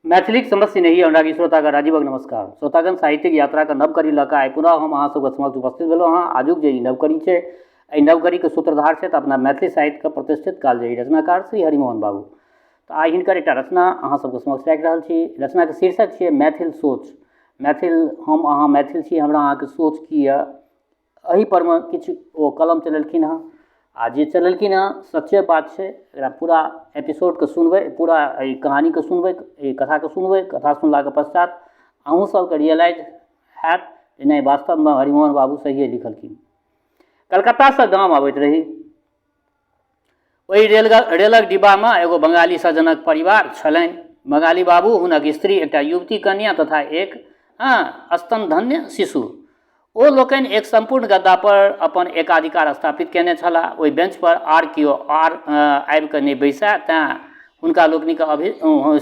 मैथिलीक समस्त स्नेही अनुरागी श्रोतागण राजीवक नमस्कार। श्रोतागण, साहित्यिक यात्राक नव कड़ी लऽ कऽ आइ पुनः हम अहाँ सबके समक्ष उपस्थित भेलहुँ हँ। आजुक जे ई नव कड़ी छै, एहि नव कड़ीके सूत्रधार छथि अपना मैथिली साहित्यके प्रतिष्ठित कालजयी रचनाकार श्री हरिमोहन बाबू। तऽ आइ हिनकर एकटा रचना अहाँ सबके समक्ष राखि रहल छी। रचनाके शीर्षक छियै मैथिल सोच। मैथिल, हम अहाँ मैथिल छी, हमरा अहाँके सोच की यऽ, एहि परमे किछु ओ कलम चलेलखिन हँ आ जे चलेलखिन हँ सच्चे बात छै। एकरा पूरा एपिसोडके सुनबै, पूरा एहि कहानीके सुनबै, एहि कथाके सुनबै। कथा सुनलाके पश्चात अहूँ सबके रियलाइज हैत जे नहि, वास्तवमे हरिमोहन बाबू सहिए लिखलखिन। कलकत्तासँ गाम अबैत रही। ओहि रेल रेलक डिब्बामे एगो बंगाली सज्जनक परिवार छलनि। बंगाली बाबू, हुनक स्त्री, एकटा युवती कन्या तथा एक स्तनधन्य शिशु। ओ लोकनि एक सम्पूर्ण गद्दा पर अपन एकाधिकार स्थापित कयने छलाह। ओहि बेंच पर आर केओ आर आबि कऽ नहि बैसय, तेँ हुनका लोकनिक अभि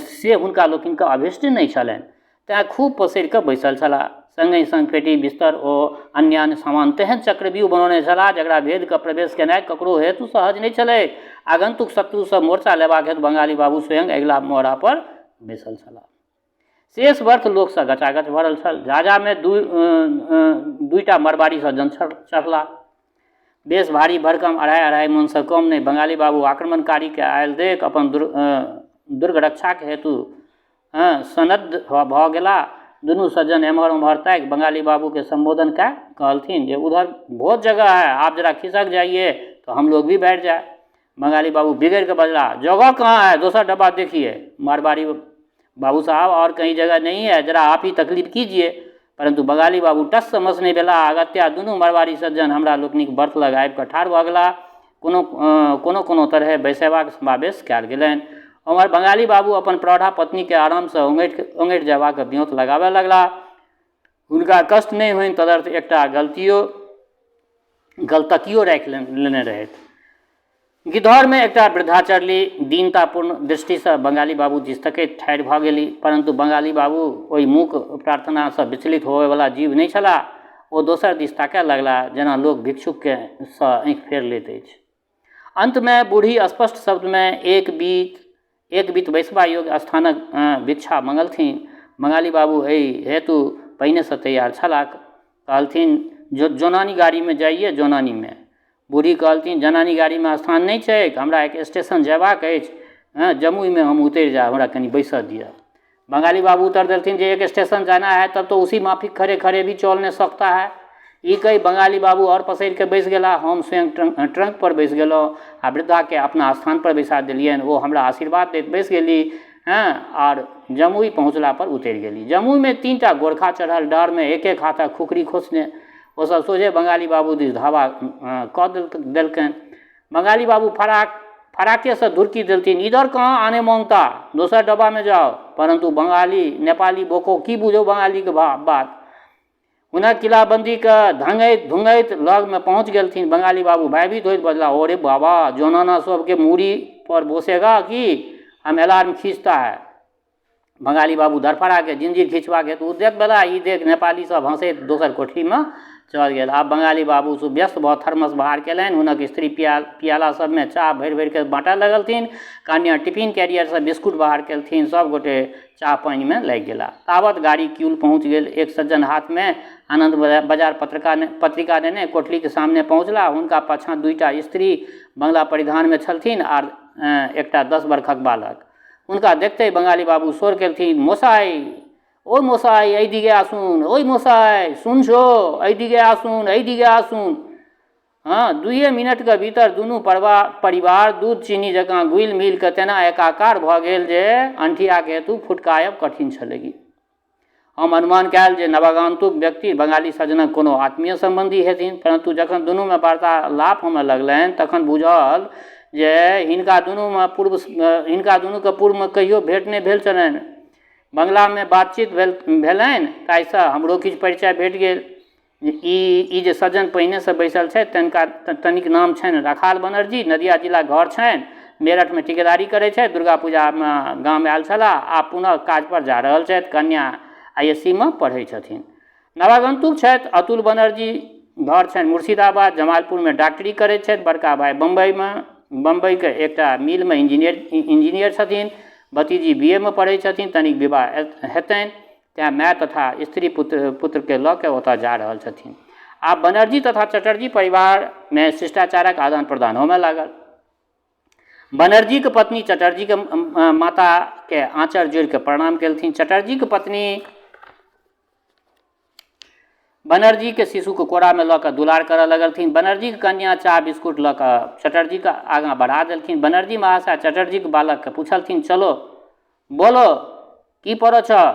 से हुनका लोकनिके अभीष्ट नहि छलनि, तेँ खूब पसरि कऽ बैसल छलाह। संगहि संग पेटी, बिस्तर ओ अन्यान्य सामान तेहन चक्रव्यूह बनौने छलाह जकरा भेद कऽ प्रवेश केनाइ ककरो हेतु सहज नहि छलैक। आगन्तुक शत्रुसँ मोर्चा लेबाक हेतु बंगाली बाबू स्वयं अगिला मोहरा पर बैसल छलाह। शेष बर्थ लोकसँ गचागच भरल छल। जाजामे दुइटा मरबाड़ी सज्जन चढ़लाह। बेस भारी भरकम, अढ़ाइ अढ़ाइ मोनसँ कम नहि। बंगाली बाबू आक्रमणकारीकेँ आयल देख अपन दुर्ग रक्षाक हेतु सन्नद्ध भऽ गेलाह। दुनू सज्जन एम्हर ओम्हर ताकि बंगाली बाबूकेँ सम्बोधन कए कहलथिन जे उधर बहुत जगह है, आप जरा खिसक जाइए तो हम लोग भी बैठ जाए। बंगाली बाबू बिगड़ि कऽ बजलाह, जगह कहाँ है, दोसर डब्बा देखिए। मारवाड़ी बाबू साहब, और कहीं जगह नहीं है, जरा आप ही तकलीफ कीजिए। परन्तु बंगाली बाबू टस सँ मस नहि भेलाह। अगत्या दुनू मारवाड़ी सज्जन हमरा लोकनिक बर्थ लग आबि कऽ ठाढ़ भऽ गेलाह। कोनो कोनो कोनो तरहे बैसेबाक समावेश कयल गेलनि। ओम्हर बंगाली बाबू अपन प्रौढ़ा पत्नीकेँ आरामसँ ओङठि ओङठि जयबाक ब्योंत लगाबय लगलाह। हुनका कष्ट नहि होइन तदर्थ एकटा गलतियो गलतकियो राखि लेने रहथि। गिद्धौरमे एकटा वृद्धा चढ़ली। दीनतापूर्ण दृष्टिसँ बंगाली बाबू दिस तकैत ठाढ़ि भऽ गेली। परन्तु बंगाली बाबू ओहि मूक प्रार्थनासँ विचलित होबयवला जीव नहि छलाह। ओ दोसर दिस ताकय लगलाह, जेना लोक भिक्षुककेँ सँ आँखि फेर लैत अछि। अन्तमे बूढ़ी स्पष्ट शब्दमे एक बीत एक बीत बैसबा योग्य स्थानक भिक्षा मङ्गलथिन। बंगाली बाबू एहि हेतु पहिनेसँ तैयार छलाह। कहलथिन, जोनानी गाड़ीमे जाइए, जोनानीमे। बूढ़ी कहलथिन, जनानी गाड़ीमे स्थान नहि छैक, हमरा एक स्टेशन जयबाक अछि, हँ, जमुईमे हम उतरि जायब, हमरा कनि बैसऽ दिअ। बंगाली बाबू उत्तर देलथिन जे एक स्टेशन जाना है तब तो उसी माफिक खड़े खड़े भी चल सकता है। ई कहि बंगाली बाबू आओर पसरि कऽ बैसि गेलाह। हम स्वयं ट्रंक पर बैसि गेलहुँ आ वृद्धाके अपना स्थान पर बैसा देलियनि। ओ हमरा आशीर्वाद दैत बैसि गेली, हँ, आर जमुई पहुँचला पर उतरि गेली। जमुईमे 3टा गोरखा चढ़ल, डाँड़मे एक एक हाथक खुखरी खोसने। ओ सब सोझे बंगाली बाबू दिस धावा कऽ देलकनि। बंगाली बाबू फराक फराकेसँ धुरकी देलथिन, इधर कहाँ आने माँगता, दोसर डब्बामे जाओ। परन्तु बंगाली नेपाली बोको की बुझौ बंगालीके बात। हुनक किलाबन्दीके धङ्गैत धुङ्गैत लगमे पहुँच गेलथिन। बंगाली बाबू भयभीत होइत बजलाह, ओरे बाबा, जनाना सबके मूड़ी पर बोसेगा कि हम अलार्म खींचता है। बंगाली बाबू धड़फड़ाके जिंजीर खिचबाक हेतु उद्यत भेलाह। ई देख नेपाली सब हँसैत दोसर कोठलीमे चल गेल। आब बंगाली बाबू सुव्यस्त भऽ थर्मस बहार केलनि। हुनक स्त्री पियाला सबमे चाह भरि भरिके बाँटऽ लगलथिन। कन्या टिफिन कैरियरसँ बिस्कुट बहार केलथिन। सब गोटे चाह पानिमे लागि गेलाह। तावत गाड़ी किउल पहुँच गेल। एक सज्जन हाथमे आनन्द बाजार पत्रिका नेने कोठलीके सामने पहुँचलाह। हुनका पाछाँ 2टा स्त्री बंगला परिधानमे छलथिन आर एकटा 10 बरखक बालक। हुनका देखते बंगाली बाबू शोर केलथिन, मोसाइ, ओ मोसाइ, एहि दिगे आसुन, ओइ मोसाइ, सुनछो, एहि दिगे आसुन, एहि दिगे आसुन। हँ, 2 मिनटके भीतर दुनू परिवार दूध चीनी जकाँ घुलि मिल कऽ तेना एकाकार भऽ गेल जे अनठियाके हेतु फुटकायब कठिन छलै। हम अनुमान कयल जे नवागन्तुक व्यक्ति बंगाली सज्जनक कोनो आत्मीय सम्बन्धी हेथिन, परन्तु जखन दुनूमे वार्तालाप होमय लगलनि तखन बुझल जे हिनका दुनूके पूर्वमे कहियो भेट नहि भेल छलनि। बंगलामे बातचीत भेलनि ताहिसँ हमरो किछु परिचय भेट गेल। ई जे सज्जन पहिनेसँ बैसल छथि तनिका तनिक नाम छनि रखाल बनर्जी, नदिया जिला घर छनि, मेरठमे ठिकेदारी करै छथि, दुर्गा पूजामे गाम आयल छलाह, आब पुनः काजपर जा रहल छथि, कन्या I S C मे पढ़ै छथिन। नवागन्तुक छथि अतुल बनर्जी, घर छनि मुर्शिदाबाद, जमालपुरमे डॉक्टरी करै छथि, बड़का भाइ बम्बइमे बम्बइके एकटा मिलमे इंजीनियर छथिन। भतीजी बी ए मे पढ़ै छथिन, तनिक विवाह हेतनि, तेँ माय तथा स्त्री पुत्रकेँ लऽ कऽ ओतऽ जा रहल छथिन। आब बनर्जी तथा चटर्जी परिवारमे शिष्टाचारक आदान-प्रदान होमय लागल। बनर्जीक पत्नी चटर्जीक माताकेँ आँचर जोड़ि कऽ प्रणाम केलथिन। चटर्जीक पत्नी बनर्जीक शिशुकेँ कोरामे लऽ कऽ दुलार करऽ लगलथिन। बनर्जीक कन्या चाह बिस्कुट लऽ कऽ चटर्जीक आगाँ बढ़ा देलथिन। बनर्जी महाशय चटर्जीक बालककेँ पुछलथिन, चलो, बोलो, की पढ़ऽ छह?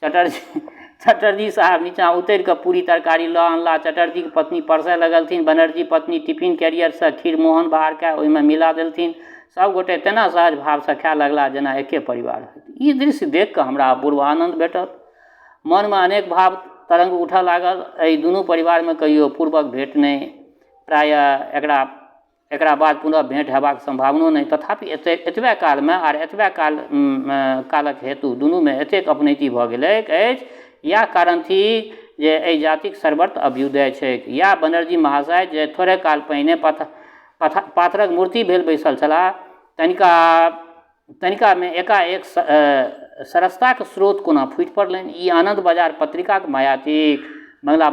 चटर्जी चटर्जी साहब नीचाँ उतरि कऽ पूरी तरकारी लऽ अनलाह। चटर्जीक पत्नी परसय लगलथिन। बनर्जी पत्नी टिफिन कैरियरसँ खीर मोहन बहार कए ओहिमे मिला देलथिन। सभ गोटे तेना सहज भावसँ खाय लगलाह जेना एके परिवार होथि। ई दृश्य देखि कऽ हमरा अपूर्व आनन्द भेटल। मनमे अनेक भाव तरङ्ग उठऽ लागल। एहि दुनू परिवारमे कहियो पूर्वक भेँट नहि, प्रायः एकरा एकरा बाद पुनः भेँट हेबाक सम्भावनो नहि। तथापि एतबे कालमे आर एतबे काल कालक हेतु दुनूमे एतेक अपनैती भऽ गेलैक अछि। इएह कारण थिक जे एहि जातिक सर्वत्र अभ्युदय छैक। इएह बनर्जी महाशय जे थोड़े काल पहिने पाथरक मूर्ति भेल बैसल छलाह, तनिकामे एकाएक सरसताक स्रोत कोना फूटि पड़लनि? ई आनन्द बाजार पत्रिकाक माया थिक। बंगला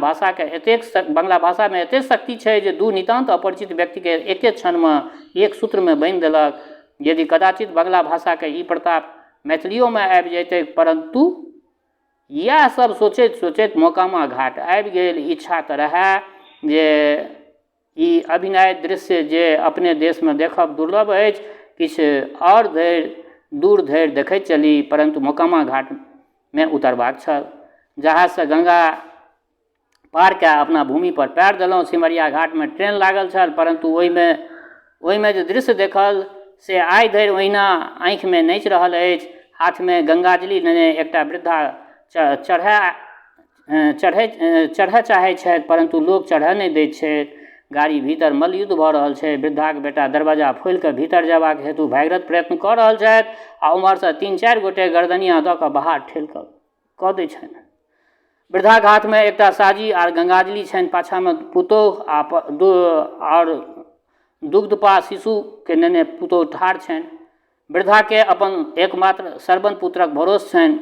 भाषामे एतेक शक्ति छै जे दू नितान्त अपरिचित व्यक्तिकेँ एके क्षणमे एक सूत्रमे बान्हि देलक। यदि कदाचित बंगला भाषाक ई प्रताप मैथिलियोमे आबि जइतैक, परन्तु इएह सभ सोचैत-सोचैत मोकामा घाट आबि गेल। इच्छा तँ रहए जे ई अभिनय दृश्य जे अपने देशमे देखब दुर्लभ अछि, किछु आओर धरि दूर धरि देखैत चली, परन्तु मोकामा घाटमे उतरबाक छल। जहाजसँ गङ्गा पार कए अपना भूमिपर पएर देलहुँ। सिमरिया घाटमे ट्रेन लागल छल, परन्तु ओहिमे ओहिमे जे दृश्य देखल से आइ धरि ओहिना आँखिमे नाचि रहल अछि। हाथमे गङ्गाजली लेने एकटा वृद्धा चढ़य चढ़ै चढ़य चाहै छथि, परन्तु लोक चढ़य नहि दैत छै। गाड़ी भीतर मल्लयुद्ध भऽ रहल छै। वृद्धाके बेटा दरवाजा फोलि कऽ भीतर जयबाक हेतु भगीरथ प्रयत्न कऽ रहल छथि आ ओम्हरसँ 3-4 गोटे गरदनिया दऽ कऽ बाहर ठेल कऽ कऽ दै छनि। वृद्धाके हाथमे एकटा साजी आर गङ्गाजली छनि, पाछाँमे पुतोहु आ आओर दुग्धपा शिशुके नेने पुतोहु ठाढ़ छनि। वृद्धाके अपन एकमात्र श्रवण पुत्रक भरोस छनि,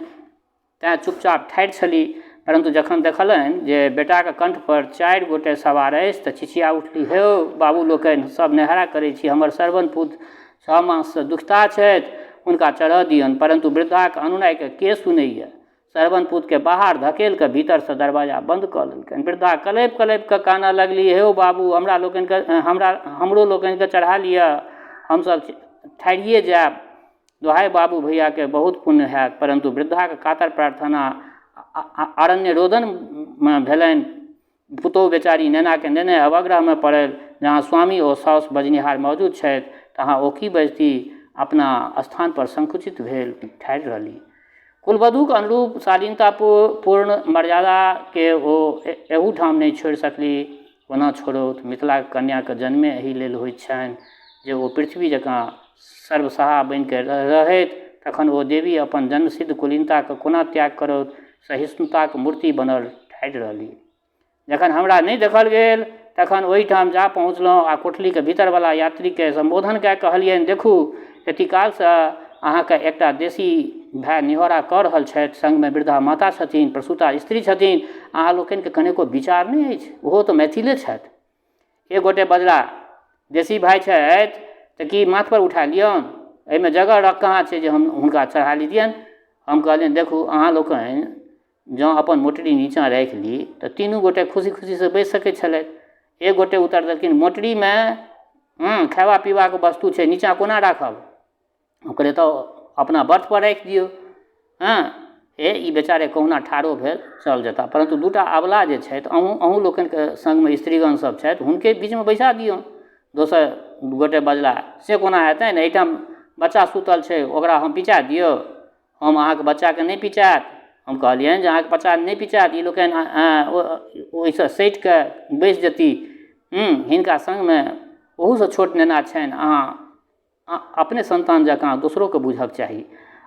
तेँ चुपचाप ठाढ़ि छली। परन्तु जखन देखलनि जे बेटाक कण्ठपर 4 गोटे सवार अछि तऽ चिचिया उठली, हे यौ बाबू लोकनि, सभ नेहारा करै छी, हमर श्रवण पुत्र 6 माससँ दुखिता छथि, हुनका चढ़ऽ दियौन। परन्तु वृद्धाक अनुनयके के सुनैए? श्रवण पुत्रके बाहर धकेल कऽ भीतरसँ दरवाजा बन्द कऽ लेलकनि। वृद्धा कलपि कलपि कऽ कानऽ लगली, हे यौ बाबू, हमरा लोकनिके हमरो लोकनिके चढ़ा लिअ, हमसभ ठाढ़िए जायब, दोहाइ बाबू भैयाके बहुत पुण्य हैत। परन्तु वृद्धाक कातर प्रार्थना अरण्य रोदनमे भेलनि। पुतोहु बेचारी नेनाके नेने अवग्रहमे पड़ल। जहाँ स्वामी ओ साउस बजनिहार मौजूद छथि तहाँ ओ की बजती? अपना स्थानपर संकुचित भेल ठाढ़ि रहली। कुलवधूक अनुरूप शालीनतापूर्ण मर्यादाके ओ एहूठाम नहि छोड़ि सकली। कोना छोड़ौत? मिथिलाक कन्याक जन्मे एहि लेल होइत छनि जे ओ पृथ्वी जकाँ सर्वसहा बनिकऽ रहैत, तखन ओ देवी अपन जन्मसिद्ध कुलीनताके कोना त्याग करौत? सहिष्णुताक मूर्ति बनल ठाढ़ि रहली। जखन हमरा नहि देखल गेल तखन ओहिठाम जा पहुँचलहुँ आ कोठलीक भीतरवला यात्रीकेँ सम्बोधन कए कहलियनि, देखू, एतीकालसँ अहाँके एकटा देशी भाय निहोरा कऽ रहल छथि, सङ्गमे वृद्धा माता छथिन, प्रसूता स्त्री छथिन, अहाँ लोकनिके कनेको विचार नहि अछि? ओहो तऽ मैथिले छथि। एक गोटे बजला, देशी भाय छथि तऽ की माथपर उठा लियौन? एहिमे जगह कहाँ छै जे हम हुनका चढ़ा लितियनि? हम कहलियनि, देखू, अहाँ लोकनि जँ अपन मोटरी नीचाँ राखि ली तऽ तीनू गोटे खुशी खुशीसँ बैसि सकै छलथि। एक गोटे उत्तर देलखिन, मोटरीमे खायबा पीबाक वस्तु छै, नीचाँ कोना राखब? हम कहलियै, तऽ अपना बर्थपर राखि दियौ। हँ, हे ई बेचारे कहुना ठाढ़ो भेल चल जेता, परन्तु 2टा अबला जे छथि, अहूँ लोकनिके सङ्गमे स्त्रीगण सब छथि, हुनके बीचमे बैसा दियौन। दोसर गोटे बजला, से कोना हेतनि? एहिठाम बच्चा सुतल छै, ओकरा हम पिचा दियौ? हम अहाँके बच्चाके नहि पिचायत। हम कहलियनि जे अहाँके बच्चा नहि पिचायत, ई लोकनि ओहिसँ सटि कऽ बैसि जेती। हिनका सङ्गमे ओहूसँ छोट नेना छनि, अहाँ अपने सन्तान जकाँ दोसरोके बुझऽके चाही।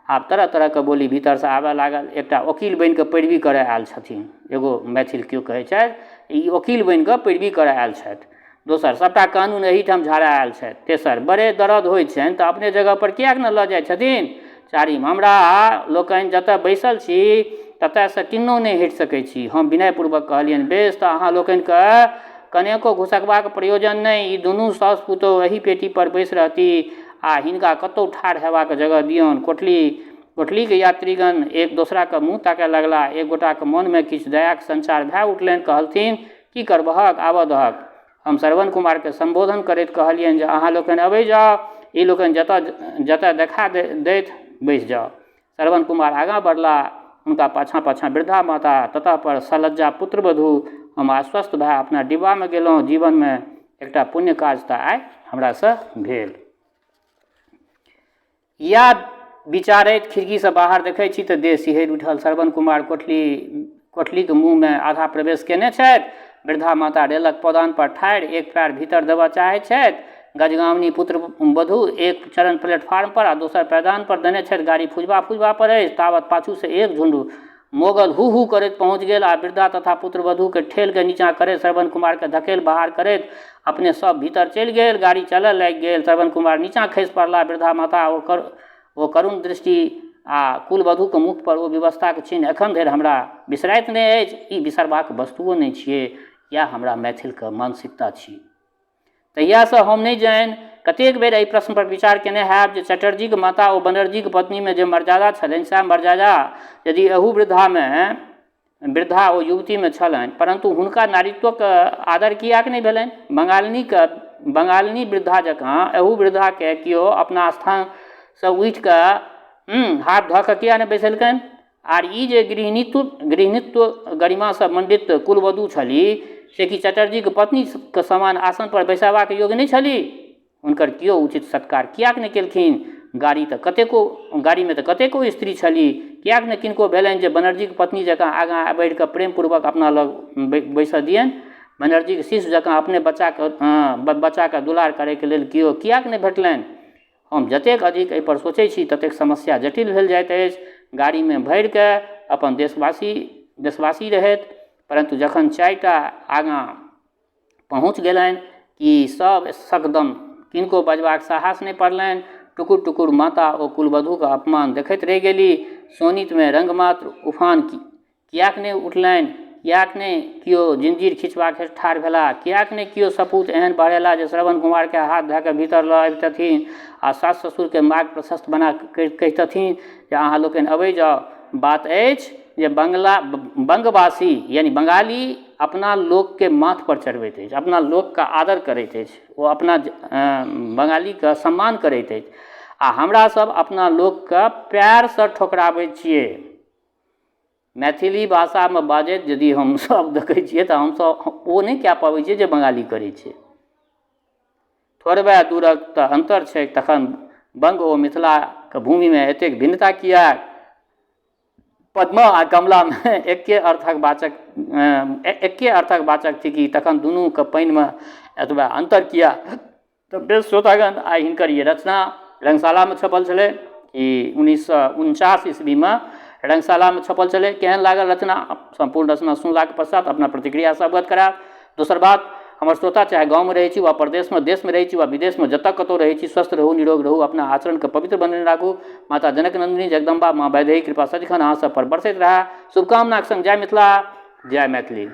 आब तरह तरहके बोली भीतरसँ आबऽ लागल। एकटा ओकील बनिकऽ पैरवी करऽ आयल छथिन, एगो मैथिल केओ कहै छथि, ई ओकील बनिकऽ पैरवी करऽ आयल छथि। दोसर, सबटा कानून एहिठाम झाड़ऽ आयल छथि। तेसर, बड़े दर्द होइ छनि तऽ अपने जगहपर किएक ने लऽ जाइ छथिन? चारिम, हमरा लोकनि जतऽ बैसल छी ततऽसँ किन्नहु नहि हटि सकै छी। हम विनयपूर्वक कहलियनि, बेस, तऽ अहाँ लोकनिकेँ कनेको घुसकबाक प्रयोजन नहि। ई दुनू साउस पुतोहु एही पेटीपर बैसि रहती आ हिनका कतहु ठाढ़ हेबाक जगह दियौन। कोठली कोठलीक यात्रीगण एक दोसराक मुँह ताकय लगलाह। एक गोटाक मोनमे किछु दयाक संचार भए उठलनि। कहलथिन, की करबहक, आबऽ दहक। हम श्रवण कुमारकेँ सम्बोधन करैत कहलियनि जे अहाँ लोकनि अबै जाउ, ई लोकनि जतऽ जतऽ देखा दैथ बैसि जाउ। श्रवण कुमार आगाँ बढ़लाह, हुनका पाछाँ पाछाँ वृद्धा माता, ततः पर सलज्जा पुत्रवधू। हम आश्वस्त भए अपना डिब्बामे गेलहुँ। जीवनमे एकटा पुण्य काज तऽ आइ हमरासँ भेल। इएह विचारैत खिड़कीसँ बाहर देखै छी तऽ देह सिहरि उठल। श्रवण कुमार कोठली कोठलीक मुँहमे आधा प्रवेश कयने छथि। वृद्धा माता रेलक पौदानपर ठाढ़ि एक पएर भीतर देबऽ चाहैत छथि। गजगामिनी पुत्र वधू एक चरण प्लेटफार्मपर आ दोसर पैदानपर देने छथि। गाड़ी फुजबा फुजबा पर अछि। तावत पाछूसँ एक झुण्ड मोगल हू हू करैत पहुँच गेल आ वृद्धा तथा पुत्रवधूकेँ ठेल कऽ नीचाँ करैत श्रवण कुमारकेँ धकेल बाहर करैत अपने सभ भीतर चलि गेल। गाड़ी चलऽ लागि गेल। श्रवण कुमार नीचाँ खसि पड़लाह। वृद्धा माता ओकर ओ करुण दृष्टि आ कुलवधूक मुखपर ओ विवशताक चिन्ह एखन धरि हमरा बिसराइत नहि अछि। ई बिसरबाक वस्तुओ नहि छियै। इएह हमरा मैथिलके मानसिकता छी। तहियासँ हम नहि जानि कतेक बेर एहि प्रश्नपर विचार केने होयब जे चटर्जीक माता ओ बनर्जीक पत्नीमे जे मर्यादा छलनि सएह मर्यादा यदि एहू वृद्धामे वृद्धा ओ युवतीमे छलनि, परन्तु हुनका नारीत्वक आदर किएक नहि भेलनि? बंगालिनीके बंगालिनी वृद्धा जकाँ एहू वृद्धाके केओ अपना स्थानसँ उठि कऽ हाथ धऽ कऽ किएक नहि बैसेलकनि? आर ई जे गृहिणित्व गृहिणित्व गरिमासँ मण्डित कुलवधू छलीह से कि चटर्जीक पत्नीके समान आसनपर बैसेबाक योग्य नहि छलीह? हुनकर केओ उचित सत्कार किएक नहि केलखिन? गाड़ी तऽ कतेको गाड़ीमे तऽ कतेको स्त्री छलीह, किएक नहि किनको भेलनि जे बनर्जीक पत्नी जकाँ आगाँ बढ़ि कऽ प्रेमपूर्वक अपना लग बैसऽ दियनि? बनर्जीक शिशु जकाँ अपने बच्चाके बच्चाके दुलार करैके लेल केओ किएक नहि भेटलनि? हम जतेक अधिक एहिपर सोचै छी ततेक समस्या जटिल भेल जाइत अछि। गाड़ीमे भरिके अपन देशवासी देशवासी रहथि, परन्तु जखन चारिटा आगाँ पहुँच गेलनि कि सभ सकदम, किनको बजबाक साहस नहि पड़लनि। टुकुर टुकुर माता ओ कुलवधूके अपमान देखैत रहि गेली। शोणितमे रङ्ग मात्र उफान किएक नहि उठलनि? किएक नहि केओ जिंजीर खिचबाक हेतु ठाढ़ भेलाह? किएक नहि केओ सपूत एहन बहरेलाह जे श्रवण कुमारकेँ हाथ धऽ कऽ भीतर लऽ अबितथिन आ सासु ससुरकेँ मार्ग प्रशस्त बना कहितथिन जे अहाँ लोकनि अबै जाउ। बात अछि जे बंगला बंगवासी यानि बंगाली अपना लोकके माथपर चढ़बैत अछि, अपना लोकके आदर करैत अछि, ओ अपना बंगालीके सम्मान करैत अछि आ हमरा सब अपना लोकके पएरसँ ठोकराबै छियै। मैथिली भाषामे बाजैत यदि हमसभ देखै छियै तऽ हमसभ ओ नहि कए पबै छियै जे बंगाली करै छै। थोड़बे दूरक तऽ अन्तर छैक, तखन बंग ओ मिथिलाके भूमिमे एतेक भिन्नता किएक? पद्मा आ कमलामे एके अर्थक वाचक एके अर्थक वाचक थिकी, तखन दुनूके पानिमे एतबा अन्तर किएक? तऽ बेस श्रोतागण, आइ हिनकर ई रचना रङ्गशालामे छपल छलै। ई 1949 ईस्वीमे रङ्गशालामे छपल छलै। केहन लागल रचना? सम्पूर्ण रचना सुनलाके पश्चात अपना प्रतिक्रियासँ अवगत करायब। दोसर बात, हमर श्रोता चाहे गाँवमे रहै छी वा परदेशमे, देशमे रहै छी वा विदेशमे, जतऽ कतहु रहै छी, स्वस्थ रहू, निरोग रहू, अपना आचरणके पवित्र बनेने राखू। माता जनक नन्दिनी जगदम्बा माँ वैदेही कृपा सदिखन अहाँ सब पर बरसैत रहए, शुभकामनाके सङ्ग जय मिथिला, जय मैथिली।